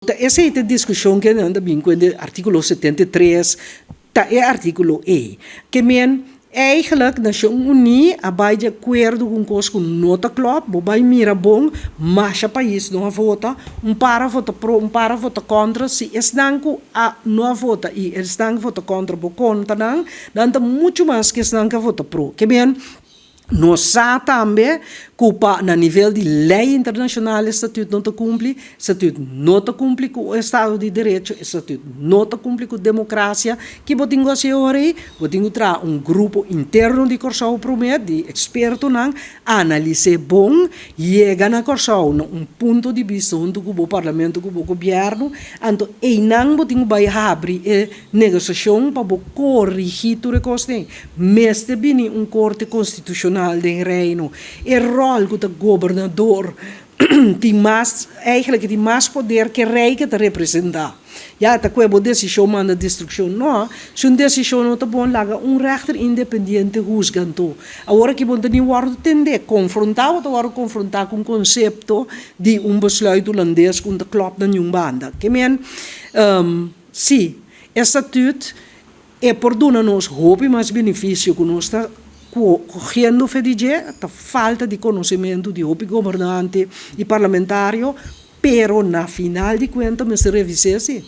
Ta esei ta e diskushon ku nan ta bin ku e artíkulo 73, ta e artíkulo ei. Ke men eigenlijk Nashon Uní a bai di akuerdo ku un kos ku no ta klòp. Bo bai mira bon, masha pais no a vota, un par a vota pro, un par a vota kontra. Si esnan ku a no a vota i esnan ku vota kontra bo konta nan, nan ta muchu mas ku esnan ku a vota pro. Ke men nos sa tambe ku pa na nivel di lei internashonal e statüt no ta kumpli, statüt no ta kumpli ku estado di derecho, e statüt no ta kumpli ku demokrasia. Ki bo tin ku hasi ora ei? Bo tin ku traha un grupo interno di Kòrsou promé, di ekspertonan, analis'é bon, yega na Kòrsou na un punto di bista huntu ku bo parlamento, ku bo gobièrnu, anto einan bo tin ku bai habri e negosiashon pa bo korigí tur e kosnan. Mester bini un korte konstitushonal den Reino. E ròl ku ta gobernador tin mas, eigenlijk tin mas poder ku e rei ku e ta representá. Ya ta ku e bo desishon manda destrukshon. No, si un desishon no ta bon, laga un rèchter independiente husga anto. Awor aki bo no ta ni wòrdu tendé, konfrontá, bo ta wòrdu konfrontá ku un konsepto di un besluit hulandes ku no ta klòp na niun banda. Ke men, si, e statüt E por duna nos hopi mas benefisio ku nos ta kogiendo fe di dje, ta falta di konosementu di hopi gobernante i parlamentario, pero na final di kuenta mester revis'é si.